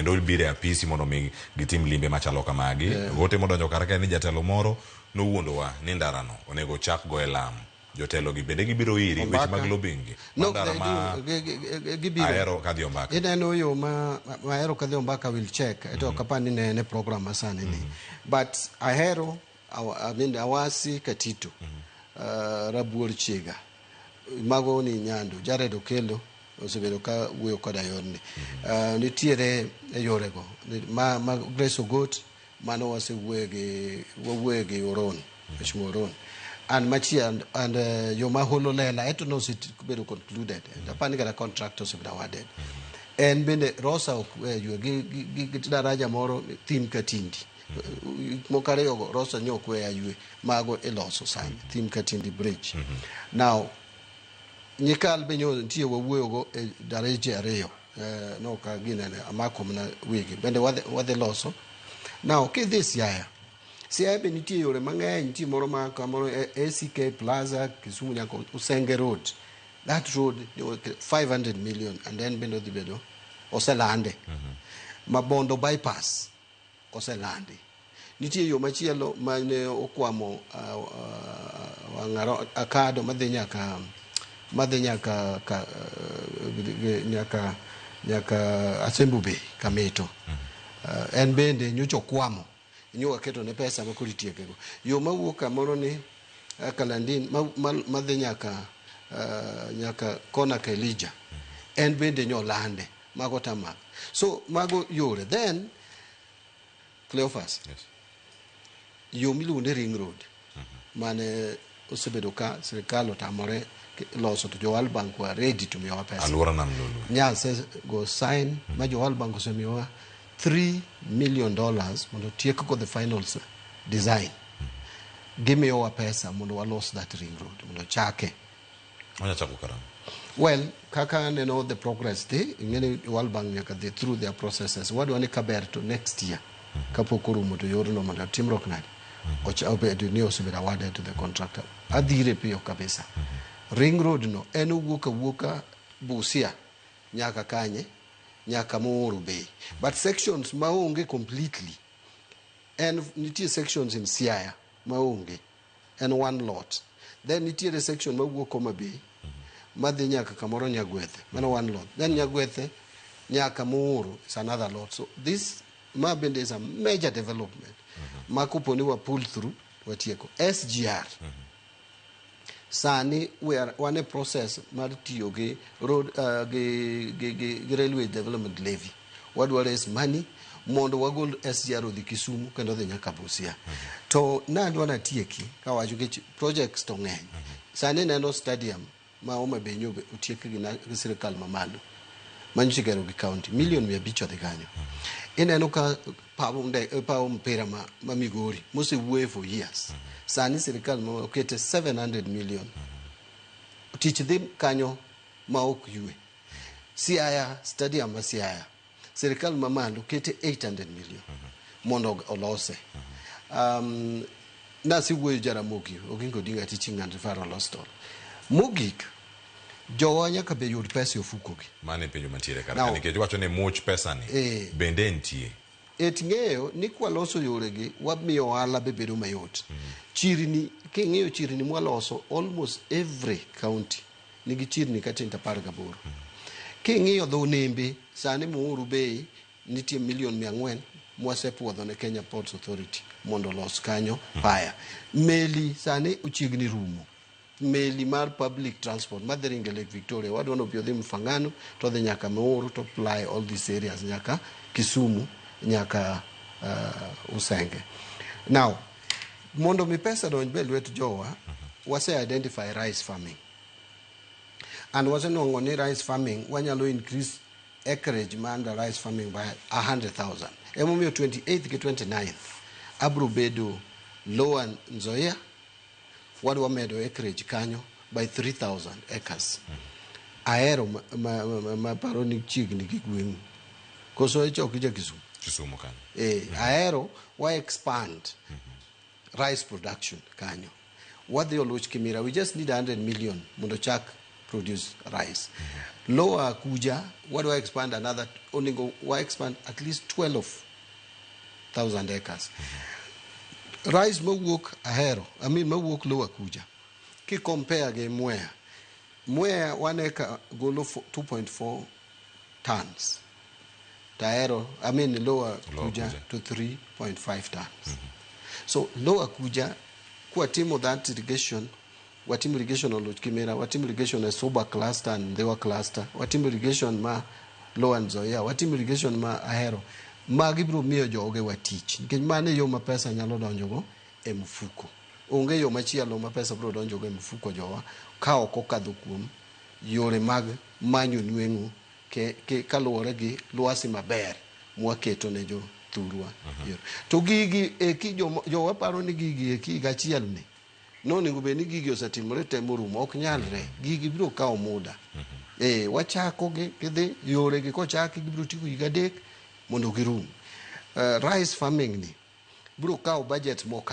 kendo biro e apisi mondo mi gitim limbe machalo kamagi. Ote modonjo kar kae ni jatelo moro nowuondowa ni ndarano onego chak go e lam. Jotelo gi bende gibiro iri weche mag lobbying gi. No, Ndara ma gibiro. Ahero kadhi Ombaka. Ineno yo ma Ahero kadhi Ombaka will check. Eto ok apar ni ne en e program masani ni. But Ahero, I mean, Awasi Katito, Rabuor Chiga, mago ni Nyando, Jared Okello osebedo ka wuoyo koda yorni. Nitiere e yorego ma Grace Ogot mano wasewuoyo gi wawuoyo gi Oron, Mheshimiwa Oron. And machielo and yo ma Holo Lela eto nosebedo concluded. Apani kata contract osebedo awarded. En bende Rosa ok ywe gi daraja moro Thim Katindi. Moko ariyo go Rosa nyo ok weya ywe mago iloso sani Thim Katindi Bridge. Now Nyikal be nyo nitie wawuoyo go e daraje ariyo no ka ginene amako mana wigi bende wadhi loso. Now kidhi Siaya, Siaya be nitie yore mang'eny, nitie moro ma kamoro ACK Plaza Kisumu nyaka Usenge Road. That road 500 million and then bende odhi bedo oselande. Mabondo bypass oselandi. Nitie yo machielo mane okwamo Wang'aro Akado madhi nyaka ka, nyaka Asembo Bay Kamito. En bende nyocha okwamo nyo waketo ne pesa ma koro itiekego. Yo mawuok kamoro ni Kalandin madhi nyaka kona ka Elijah en bende nyo lande mago tamak. So mago yore then Cleophas. Yo miluongo ni Ring Road mane osebedo ka sirikal otamore loso to jo World Bank were ready to miyowa pesa. Alwora nam Lolwe. Nyase go sign ma jo World Bank osemiyowa $3 million mondo otiek go the final design. Gimiyowa pesa mondo walos that ring road mondo chake. Onya chako karang'o? Well, kaka aneno the progress dhi, ing'eni World Bank nyaka dhi through their processes. Wadwa ni kaber to next year kapok orumo to yorno mondo timruok nade obed ni osebedo awarded to the contractor. Adhire piyo kabisa. Ring road no en owuok awuoka Busia nyaka kanye nyaka Muhuru Bay. But sections maonge completely en nitie sections in Siaya maonge en one lot. Then nitiere section mawuok Homa Bay madhi nyaka kamoro Nyagwethe mano one lot. Then Nyagwethe nyaka Muhuru is another lot. So this ma bende is a major development ma kopo ni wa pull through watieko. SGR sani we are wan e process mar tiyo gi road gi railway development levy. Wadwa raise money mondo wagol SGR odhi Kisumu kendo odhi nyaka Busia. To nadwa natieki kawacho nikech projects to ng'eny. Sani neno stadium ma Homa Bay nyo otiek gi sirikal mamalo manyocha igero gi county million 500 odhi kanyo. Ineno ka paw mpira ma Migori mosewuoye for years. Sani sirikal ma okete 700 million. Tich dhi kanyo ma ok ywe. Siaya stadium ma Siaya sirikal mamalo kete 800 million mondo olose. Nasewuoyo Jaramogi Oginga Odinga Teaching and Referral Hospital. Mogik, jowa nyaka be yud pesa e ofuko gi. Mano e penjo mantiere kar ka nikech iwacho ni much pesa ni bende nitie. Et ng'eyo ni kwaloso yoregi wamiyo ohala be bedo mayot. Chirni king'iyo chirni mwaloso almost every county nigi chirni kata 18. King'iyo dho nembe sani Muhuru Bay nitie million 400 mwasepuodho ne Kenya Ports Authority mondo olos kanyo paya. Meli sani ochiegni rumo. Meli mar public transport madhi ringo e Lake Victoria wadwa ni obi odhi Mfangano to odhi nyaka Muhuru to ply all these areas nyaka Kisumu nyaka Usenge. Now, mondo mi pesa donj be lwet jowa, wase identify rice farming. And wasenwang'o ni rice farming wanyalo increase acreage ma under rice farming by 100,000. Emomiyo 28th gi 29th abro bedo Lower Nzoia, wadwa medo acreage kanyo by 3,000 acres. Ahero ma paro ni chiegni gi gweng'u. Koso ichok ja Kisumu? Kisumu kanyo. Ahero wa expand rice production kanyo. Wadhi Oluch Kimira, we just need 100 million mondo chak produce rice. Lower Kuja, wadwa expand another, onego wa expand at least 12,000 acres. Rice mawuok Ahero, I mean mawuok Lower Kuja, ki compare gi Mwea, Mwea 1 acre golo 2.4 tons. To Ahero, I mean Lower Lower Kuja, Kuja. to 3.5 tons. So Lower Kuja, kwatimo that irrigation, watimo irrigation Oluch Kimera, watimo irrigation e Suba cluster and Ndhiwa cluster, watimo irrigation ma Lower Nzoia, watimo irrigation ma Ahero. Magi biro miyo jogewa tich, nikech mano e yo ma pesa nyalo donjogo e mfuko. Onge yo machielo ma pesa biro donjogo e mfuko jowa ka ok okadho kuom yore mag manyo nweng'o kaluwore gi lwasi maber mwaketo ne jothurwa. To gigi eki jowa paro ni gigi eki higa achiel ni nonego bed ni gigi osetimore te morumo. Ok nyalre, gigi biro kawo muda. Wachako gi gidhi yore gi kochaki, gibiro tieko higa 3 mondo girum. Rice farming ni biro kawo budget mokalo.